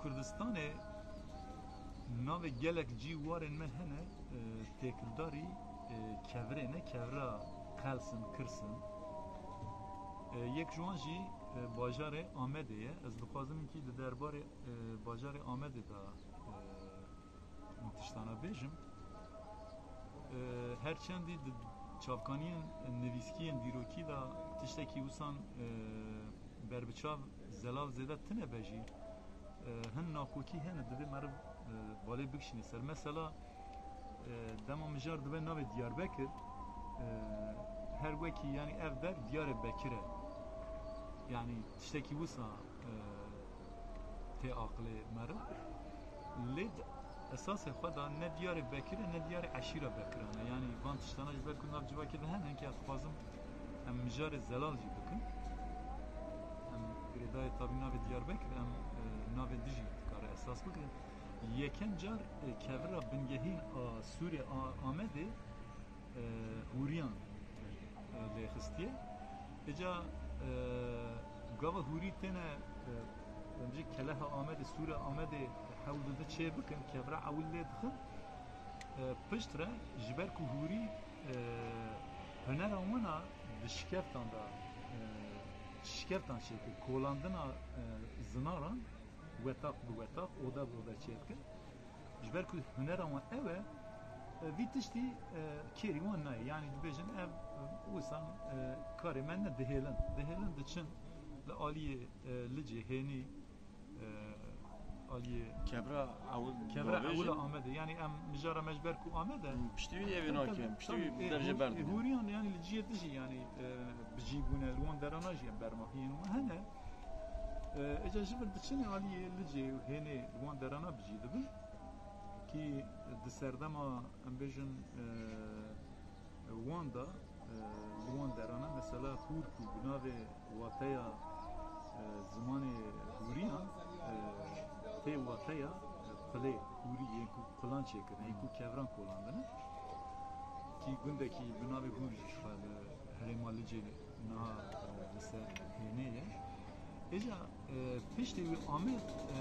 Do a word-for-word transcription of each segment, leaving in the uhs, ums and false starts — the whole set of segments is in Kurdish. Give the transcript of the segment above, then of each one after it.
Kurdistanê navê gelek cî warên me hene, e, têkildarî, e, kevirê ne, kevira Qels in, Kirs in. E, yek ji wan jî, e, bajarê Amedê ye. Ez dixwazim hinkî di derbarê, e, bajarê Amedê de, e, em tiştana bêjim. E, her çendî di çavkaniyên nivîskiyên dîrokî de tiştekî wisan, e, berbiçav zelal zêde tine be jî, e, hin nakokî hene, divê meriv, e, balê bikişîne ser. Mesela, e, dema mijar dibe navê Diyarbekir, e, her wekî, yanî ev der Diyarbekir e. Yanî tiştekî wisa, e, tê aqilê meriv. Lê di esasê xwe de ne diyarê Bekir e, ne diyarê eşîra Bekiran e. Yanî van tiştana ji ber ku nav civakê de hene, hinkî ez dixwazim em mijarê zelal jî bikin. Em girêdayê tabî navê Diyarbekir, em, e, navê dijî dikare esas bigirin. Yekem car, e, kevira bingehîn a Sûrê, a Amedê, e, Hûriyan, e, lê xistiye. Îca, e, gava Hûrî têne, e, em jî keleha Amedê, Sûra Amedê hewl dide çê bikin, kevra ewil lê dixin. E, pişt re, ji ber ku Hûrî, e, hunera wina di şikeftan de, e, şikeftan çêkir, kolandina, e, zinaran wetaq bi wetaq, oda bi oda çêdikin. Ji ber ku hunera wan ew e, e, vî tiştî, e, kêrî wan nayê. Yanî dibêjin ev, e, wisan, e, karê me ne, dihêlin. Dihêlin diçin li aliyê, e, Licê, Hênî, e, aliyê Kevra ewil kevra dawêjin. Ewil Amedê. Yanî em mijara me ji ber ku Amede. Piştî wî evê Tabii, nakin, piştî tabii, wî e, derece Hûr-, berdin. Hûriyan yanî li cihê dijî yanî, e, bi cî bûne, li wan derana jî em bermahiyên wan hene. E, îca ji vir diçinê aliyê Licê û Hênê li wan derana bi cî dibin. Kî di serdema, em bêjin, e, wan de, e, li wan derana, mesela Hûr ku bi navê wateya, e, zimanê Hûriyan, e, tê wateya, e, qulê Hûrî, yên ku qulan çêkirin, yên ku kevran kolandine. Kî gundekî bi navê Hûr jî ji xwe li herêma Licê niha, e, li ser Hênê ye. Îca, e, piştî wî Amed, e,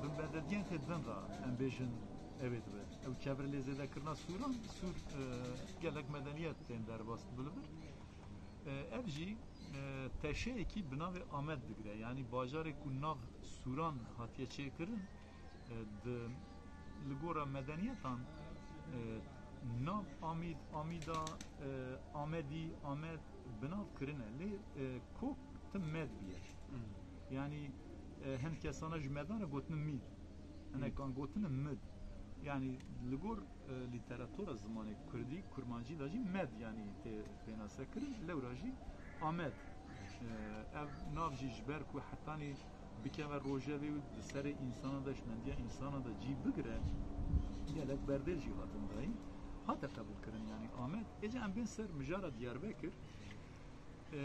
bi medediyên tê din re, em bêjin, ew ê dibe. Ew kevir lê zêde kirina Sûran, Sûr, e, gelek medeniyet tên derbas bi li vir. E, ev jî, e, teşeyekî bi navê Amed digire. Yanî bajarê ku nav Sûran hatiye çêkirin, e, di, li gora medeniyetan, e, nav Amîd, Amîda, e, Amedî, Amed bi nav kirine. Lê, e, kok tim Med biye. Hmm. Yanî, e, hin kesana ji Medan re gotine Mîd. Hinekan gotine Mid. Yanî li gor, e, lîteratura zimanê kurdî, kurmancî de jî Med yanî tê pênase kirin. Lewra jî Amed. E, ev nav jî ji ber ku hetanî bikeve rojevê û di serê însana de, ji mendiya însana de cî bigire, gelek berdêl jî hatin dayîn, hate qebûlkirin, yanî Amed. Êca em bên ser mijara Diyarbekir. E,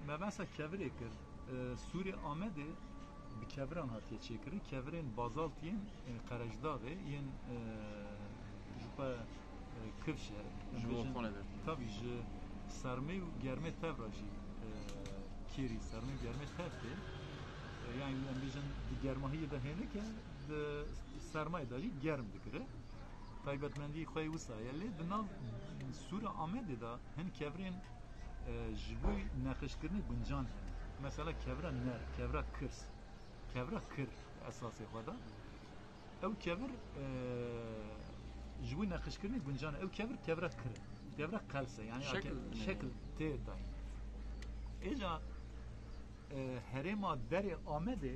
me behsa kevirê kir. E, Sûrê Amedê bi keviran hatiye çêkirin. Kevirên bazalt yên, e, Qerecdağê yên, e, ji xwe, e, kifş e. Ji Em bêjin, balkonê dertî. Tabî ji sermê û germê tev re jî, e, kêrî sermê û germê tev tê. E, yanî em bêjin di germahiyê de hênik e, di sermayê de jî germ digire. Taybetmendî xwe yê wisa ye. Lê di nav Sûra Amedê de hin kevirên, e, ji bo neqişkirinê guncan hene. Mesela kevira ner, kevira kirs, kevira kir esasê xwe de. Ew kevir, e, ji bo neqişkirinê guncan e. Ew kevir kevira kir e. Kevira qels e. Yanî Şekil ake-, ne? Şekil tê dayîn. Êca, e, herêma derê Amedê,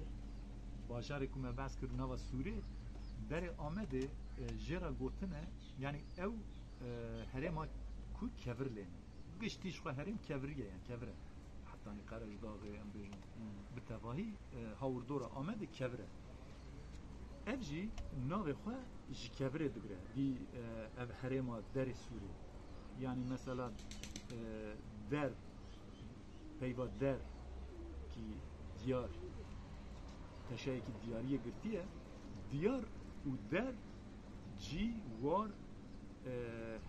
bajarê ku me behs kir nava Sûrê, derê Amedê, e, jê re gotine, yanî ew, e, herêma ku kevir lê ne. Giştî ji xwe herêm keviriye, yani kevir e. Hetanî Qerecdağê, em bêjin, Hmm. bi tevahî, e, hawirdora Amedê kevir e. Ev jî navê xwe ji kevirê digire. Dî, e, ev herêma derê Sûrê. Yanî mesela, e, der, peyva der kî diyar, teşeyekî diyariyê girtiye. Diyar û der, cî, war, e,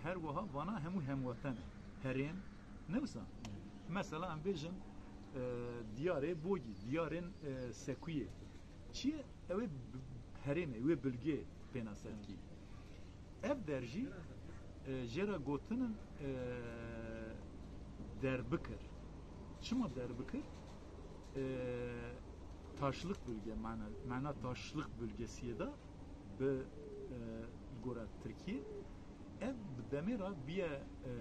her wiha vana hemû hemwate ne. Herêm, ne wisa? Mesela em bêjin, e, diyarê Bogî, diyarên, e, Sekuyê. Çi ye? Ew ê bi, herêmê, wê bilgê pênasedkî. Ev der jî, e, jê re gotinin, e, derbikir. Çima derbikir? E, taşlık bölge, mana, mana taşlık bölgesiye de bi, e, gora Tirkiyê. Ev bi demê re biye, e,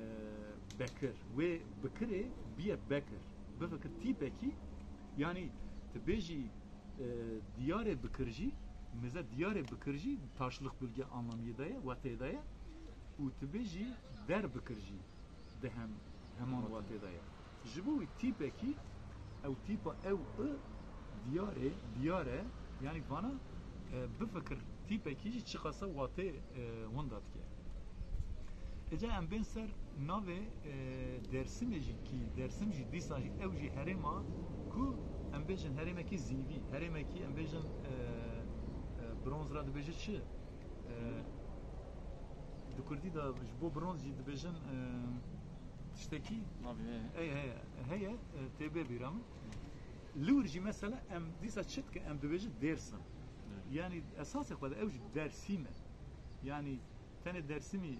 bekir. Wê bikirê biye bekir. Bifikir tîpekî, yanî tu bêjî, e, diyarê bikir jî, mêze diyarê bikir jî taşlık bölge anlamiyê de ye, wetê de ye. Û tu bêjî der bikir jî di hem, heman watê de ye. Ji bo wî tîpekî, ew tîpa ew i diyarê, diyar e, yanî vana, e, bifikir tîpekî jî çiqasa watê, e, winda dike. Êca em bên ser navê, e, Dersimê jî, kî Dersim jî dîsa jî ew jî herêma ku em bêjin herêmekî zîvî, herêmekî em bêjin, e, e, bronz re dibêje çi? E, di kurdî de ji bo bronz jî dibêjin, e, tiştekî. Navê heye. Heye, heye, heye, e, tê bê bîra min. Li wir jî mesela em dîsa çi dikin? Em dibêjin Dêrsim. Evet. Yanî esasê xwe de ew jî Dersîm e. Yanî tenê Dersimî, e,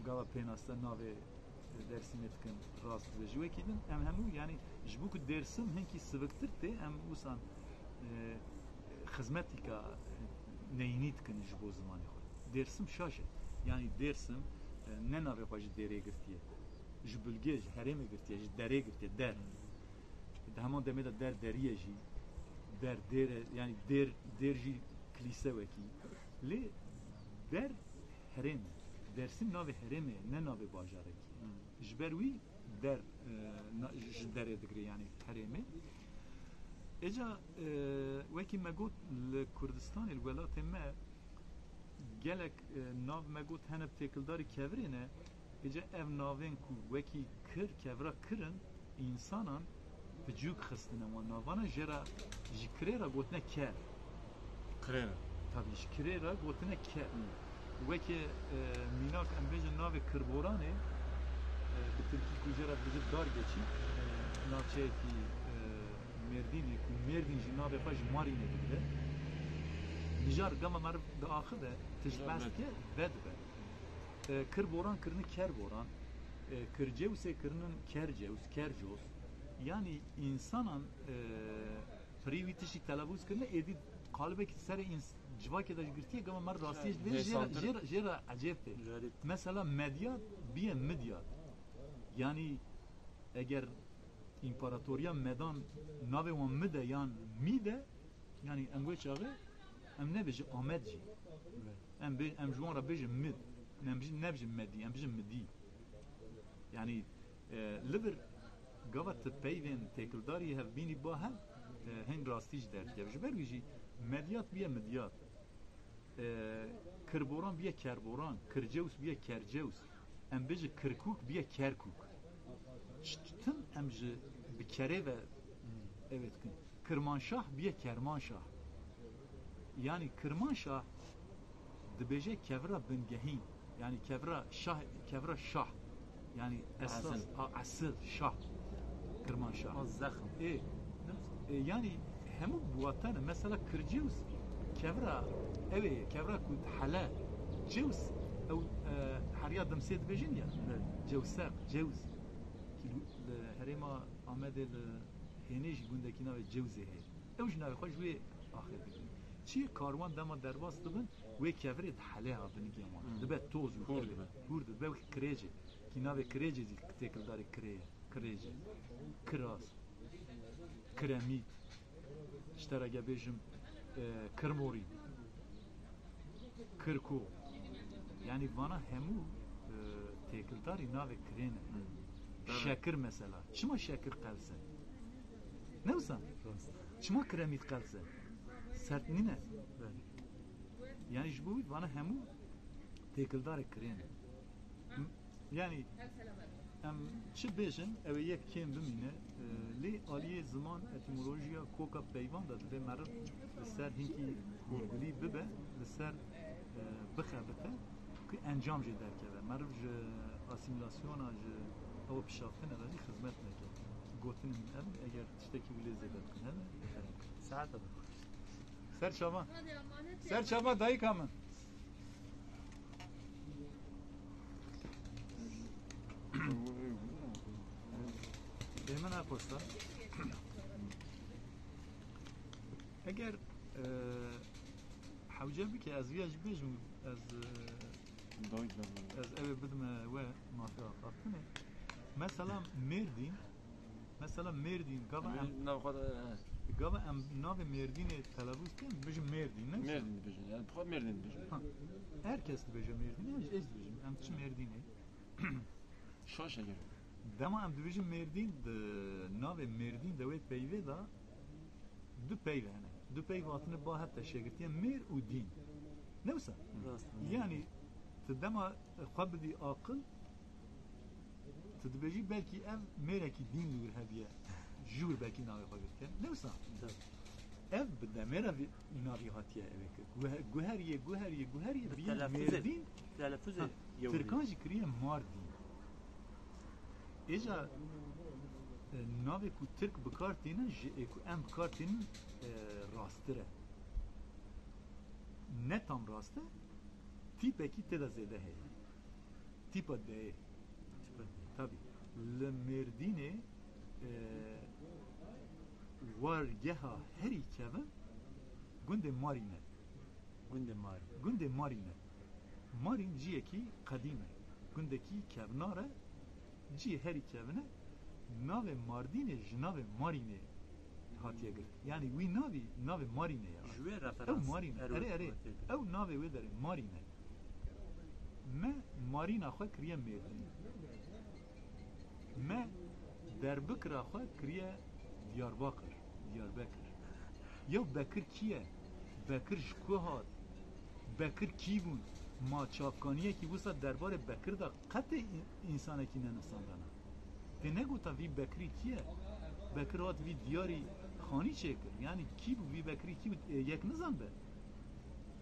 gava pênase navê Dersîmê dikin, rast dibêjî. Wekî din em hemû, yanî ji bo ku Dêrsim hinkî siviktir tê, em wisa, e, xizmetîka, e, neyînî dikin ji bo zimanê xwe. Dêrsim şaş e. Yanî Dêrsim, e, ne navê xwe ji dêrê girtiye. Ji bilgê, ji herêmê girtiye, ji derê girtiye, der. Di heman demê de der derî ye jî. Der dêr e, yanî dêr, dêr jî kilîse wekî. Lê der herêm e. Dersim navê herêmê ye, ne navê bajarekî. Hmm. Ji ber wî der, e, na-, ji derê digire, yanî herêmê. Êca, e, wekî me got, li Kurdistanê, li welatê me, gelek, e, nav me got hene bi têkildarî kevirê ne, êca ev navên ku wekî kir, kevra kir in, însanan bi cûk xistine wan navana, jê re ji kirê re gotine ker. Kirê re. Tabî ji kirê re gotine ker. Wekî, e, mînak em bêjin navê Kirboranê, e, bi tirkî ku jê re dibêje Dargeçî, e, navçeyekî, e, Mêrdînê ku Mêrdîn jî navê xwe ji Marînê digire. Mijar gama meriv diaxive, tişt behs dike, vedibe. E, Kirboran kirine Kerboran, e, Kircewsê kirinin Kercews, Kercos. Yanî însanan, e, pirî wî tiştî telafûz kirine, êdî qalibekî serê ins-, civakê de ji girtiye, gama mer rastiyê ji vê jê re, jê re, jê re ecêb tê. Mesela Medyat biye Midyat. Yanî eger împaratoriya Medan navê wan Mide yan Mîde, yanî em wê çaxê em nebêjin Amed jî. Em bê-, em ji wan re bêjin Mid. Em bijin, nebijin Medî, em bijin Midî. Yanî, e, li vir gava tu peyvên têkildarî hev bînî ba hev, e, hin rastî ji derdikeve. Ji ber wî jî Medyat biye Midyat. E, Kirboran biye Kerboran, Kircews biye Kercews. Em bêjin Kirkûk biye Kerkûk. Ç-, tim em ji bi kerê ve ev ê dikin. Kirmanşah biye Kermanşah. Yanî Kirmanşah dibêje kevira bingehîn. Yanî kevira şah, kevira şah. Yanî esas, esil. A, esil, şah. Kirmanşah. O zexm. Ê, e, yanî hemû bi wate ne. Mesela Kircêws kevira, ew ê, kevira ku hele. Cêws, ew, e, heriya Dimsê dibêjin ya. Evet. Cewseq, Cêws. Ki li herêma Amedê li Hênê jî gundekî navê Cewzê heye. Ew jî navê xwe ji wê axê digrin. Çi karwan dema derbas dibin, wê kevirê dihelê ha binigê wan. Hmm. Dibe toz û hûr dibe. Hûr dibe, wekî kirêcê. Kî navê kirêcê jî têkildarê kirê ye. Kirêcê. Kiras. Kiremît. Ji te re ge bêjim, e, kirmorî. Kirko. Yanî vana hemû, e, têkildarî navê kirê ne. Hı. Şekir mesela. Çima şekir qels e? Ne wisa? Rast. Çima kiremît qels e? Sert nîne? Belê. Yanî ji bo wî vana hemû têkildarê kirê ne. M-, Yanî, em çi bêjin, ew ê yek kêm bimîne, e, lê aliyê ziman, etîmolojiya koka peyvan de divê meriv li ser hinkî hûrgulî bibe, li ser, e, bixebite, ku encam jê derkeve. Meriv ji asîmîlasyona, ji ew pişaftina re jî xizmet neke. Gotinên ev, eger tiştekî wî lê zêde dikin, hebe, xerab. Saete bixweş. Ser çava. Ser çava dayika min. Ê min e posta. Eger, e, hewce bike ez viya jî bêjim, ez, e, Dawî de. Ez ewê bidime we mafê axaftinê. Mesela Mêrdîn, mesela Mêrdîn, gava em, Mêrdîn nav xwe de, he. Gava em navê Mêrdînê telafûz dikin, bijin Mêrdîn, ne? Mêrdîn dibêjin, yani, xwe Mêrdîn dibêjin. Ha. Her kes dibêje Mêrdîn, ez, ez dibêjim, em çi Mêrdînê. Şaş e gero. Dema em dibêjin Mêrdîn, di navê Mêrdîn de wê peyvê de du peyv hene. Du peyv hatine ba hev de şêgirtiye, mêr û dîn. Ne wisa? Rast. Yani, tu dema xwe bidî aqil, tu dibêjî belkî ev mêrekî dîn li wir hebiye. Ji wir belkî navê xwe girtiye. Ne wisa? Tabii. Ev bi demê re vî-, navî hatiye eve kir. Guhe-, guheriye, guheriye, guheriye, bi Mêrdîn. Telafuzê, telafuzê Ha, yewirî. Tirkan jî kiriye Mardîn. Êca, e, navê ku Tirk bi kar tînin, ji ê ku em bi kar tînin, e, rasttir e. Ne tam rast e, tîpekî tê de zêde heye. Tîpa deyê. Tîpa deyê. Tabî. Li Mêrdînê, e, wargeha herî kevin gundê Marîn e. Gundê Marîn. Gundê Marîn e. Marîn ciyekî qedîm e. Gundekî kevnar e. Ciyê herî kevin e. Navê Mardînê ji navê Marînê hatiye girt. Yani wî navî, navê Marînê ye. Ji wê referans Ew Marîn e. Erê, erê. Ew navê wê derê Marîn e. Me Marîna xwe kiriye Mêrdîn. Me derbikira xwe kiriye Diyarbakir, Diyarbekir. Ya Bekir kî ye? Bekir ji ku hat? Bekir kî bûn? Ma çavkaniyekî wisa derbarê Bekir de qetê în-, însanekî nenivsandana. Tê negota vî Bekirî kî ye? Bekir hat vî diyarî xanî çêkir. Yani kî bû vî Bekirî kî bû? Ê, yek nizanbe?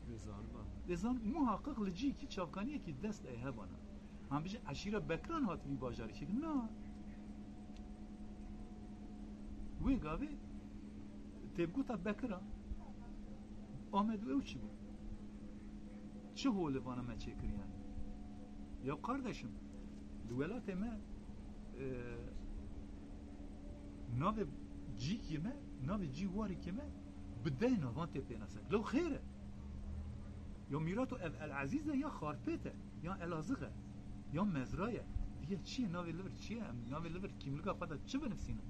Nizanba. Ê zan, muhaqiq li cîkî çavkaniyekî dest ê hebana. Em bijî eşîra Bekiran hat vî bajarê çêkir. Na. Wê gavê tê bigota Bekira. Amed û ew çi bû? Çi holê vana me çêkir yani? Ya kardeşim, li welatê me, e, navê cîkê me, navê cî warîkê me bi deh navan tê pênase. Lew xêr e. Ya Mîrato ev El Ezîz e ya Xarpêt e, ya Elazix e, ya Mezra ye. Diye çi ye navê li vir çi ye? Em navê li vir kîmlika xwe de çi binivîsînin?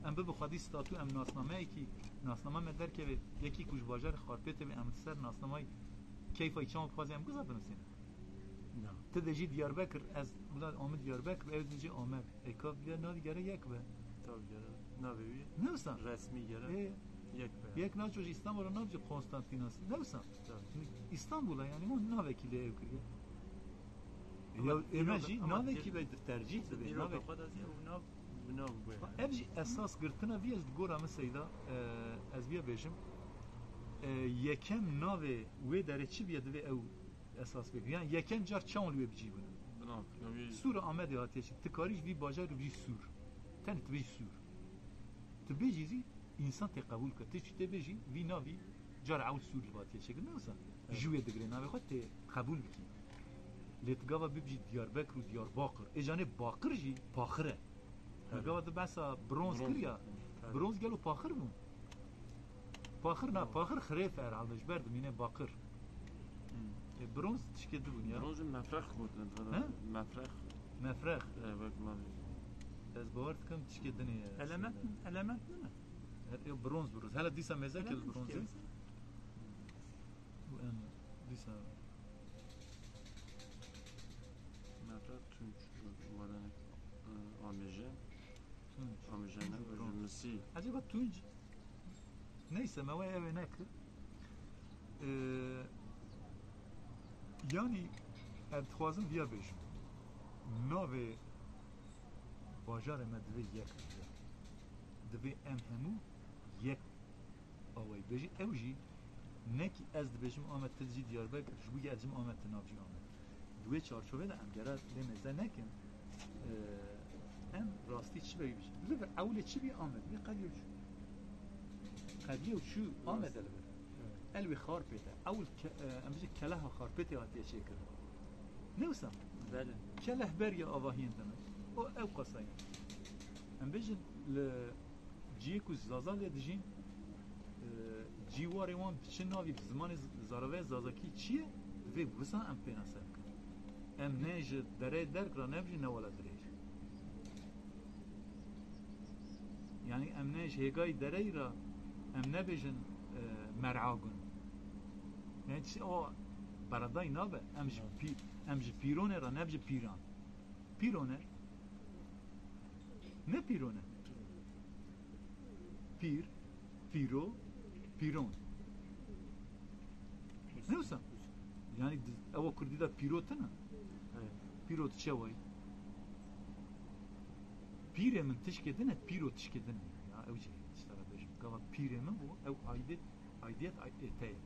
Em bibi xwedî statû, em nasnameyekî, nasname me derkeve, yekî ku ji bajarê Xarpêtê be, em li ser nasnameyê keyfa çawa bixwaze em guza binivîsînin? Na. Ti dibêjî Diyarbekir, ez bila Amid Diyarbekir, ew dibêjî Amed. Ê ka vîya navî gere yek be. Tabii gere. Navê wî Ne wisa? Resmî gere Ê, yek be. Yek naço ji Îstanbul'a navcî Konstantinos. Ne wisa? Tabii. Îstanbul'a yani o navekî lê ew kiriye. Ama Ya, ê me dîroka, jî ama navekî dîr-, be tercîh dibe, dîroka navek-, xwe de zî ew nav, bi nav bûye. Ev jî esas girtina vî ez di gora min seyda, e, ez vîya bêjim. E, yekem navê wê derê çi bîye divê ew esas bê. Yani yekem car çawan li wê bicî bûne. Bi nav, ya wî Sûra Amedê hatiye çi. Ti karî ji vî bajarî bicî Sûr. Tenê tu bêjî Sûr. Tu bêjî zî însan tê qebûl bike. Tu çi tê bêjî, vî navî cara ewl Sûr li hatiye çêkirin. Ne wisa? Evet. Ji wê digirê navê xwe tê qebûl bikî. Lê tu gava bibijî Diyarbekir û Diyarbakir. Ê canê Bakir jî Paxir e. Tabii. Gava tu behsa bronz Bronz. kir ya. Tabii. Bronz gelo Paxir bû? Paxir na, Yok. Paxir xirêf herhalde ji ber dimîne Bakir. Hmm. E, bronz tişkê dibûn ya. Bronz mefrex gotin. He? Mefrex. Mefrex. E, wek mafî. Ez bawer dikim tişkê dinê ye. Element, element ne? Her, yo, bronz, bronz. Hele dîsa mêze kir Element bronzê. tişkê. Bu em dîsa Mefrex tunç, bu, bu arada, e, amêje. Tunç. Amêje ne, Tunç, bu bronz. Misî. Acaba tunç Neyse, me wê ew ê nekir. Ee, yanî, ez dixwazim viya bêjim. Navê bajarê me divê yek bibe. Divê em hemû yek awayî bêjî. Ew jî, ne ki ez dibêjim Amed, tu dijî Diyarbekir, ji bo yê ez dijim Amed, tu navcî Amed. Di wê çarçovê de em gera lê mêze nekin, e, em rastî çi be wî bijî. Li vir ewlê çi bî Amed, wî qediye û çû. Qediye û çû Amed e li vir. Evet. Elwê Xarpêt e. Ew ke-, e, em bijin keleha Xarpêtê hatiye çêkirin. Ne wisa? Belê. Keleh beriya avahiyên din e. O ew qasayên. Em bijin li ciyê ku Zaza lê dijîn, e, cî warê wan bi çi navî, bi zimanê z-, zaraveyê Zazakî çi ye, divê wisa em pênase bikin. Em ne ji dereyê derg re nebijin ne wela dirêj. Yani em ne ji hêgayî dereyî re em nebêjin, e, mer'a gun. Yani çi o beredayî nabe. Em ji pî-, em ji pîronê re, ne ji pîran. Pîrone. Ne pîrone. Pîr, pîro, pîron. Ne wisa? Yani diz-, ewa kurdî de pîro tine. Evet. Pîro tu çewayî? Pîrê min tişkê din e, pîro tişkê din e. Ya ew jî tişta re bêjim. Gava pîrê min bû, ew aidiyet, aidiyet ay-, ê te ye.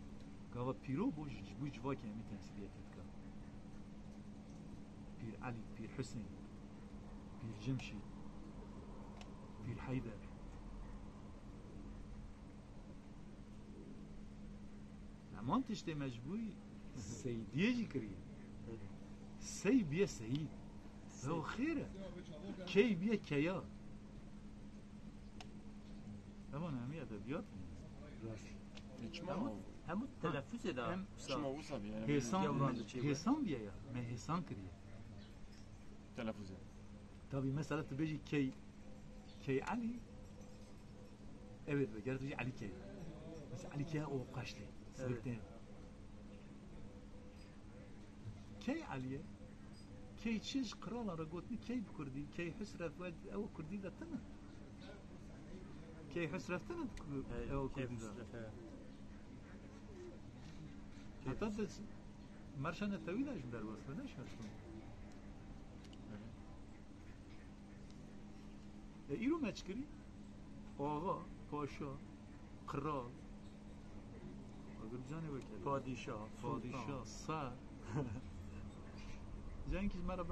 Gava pîro bû, ji, ji bo civakê em ê temsîliyetê dike. Pîr Elî, Pîr Husên, Pîr Cimşîd, Pîr Heyder. Heman tiştê me ji bo seydiyê jî kiriye. Sey biye seyîd. Ew xêr e. Key biye keya. Evan hemî edebiyat in. Rast. E, çima Hemû, o? Hemû telefuzê de. Em çima wisa biye? Hêsan, hêsan biye ya. Me hêsan kiriye. Telefuzê. Tabii mesela tu bêjî key, key Elî, evet be, gerek tu bêjî Elî key. Mesela Elî key o qaşlê. Evet. Sibik tên. Key Elî ye? Key çi ji qirala re gotinî, key bi kurdî, key Husrev, we ew kurdî de tine. Key Husrev tine ku Hey, ew key kurdî de. Husrev, he. Heta de merşa netewî de jî derbas be, ne şaş bû. E, îro me çi kirî? Axa, paşa, qral. Agir canê weke. Padîşah, Padîşah, sultan. Sar. Cenk ji me re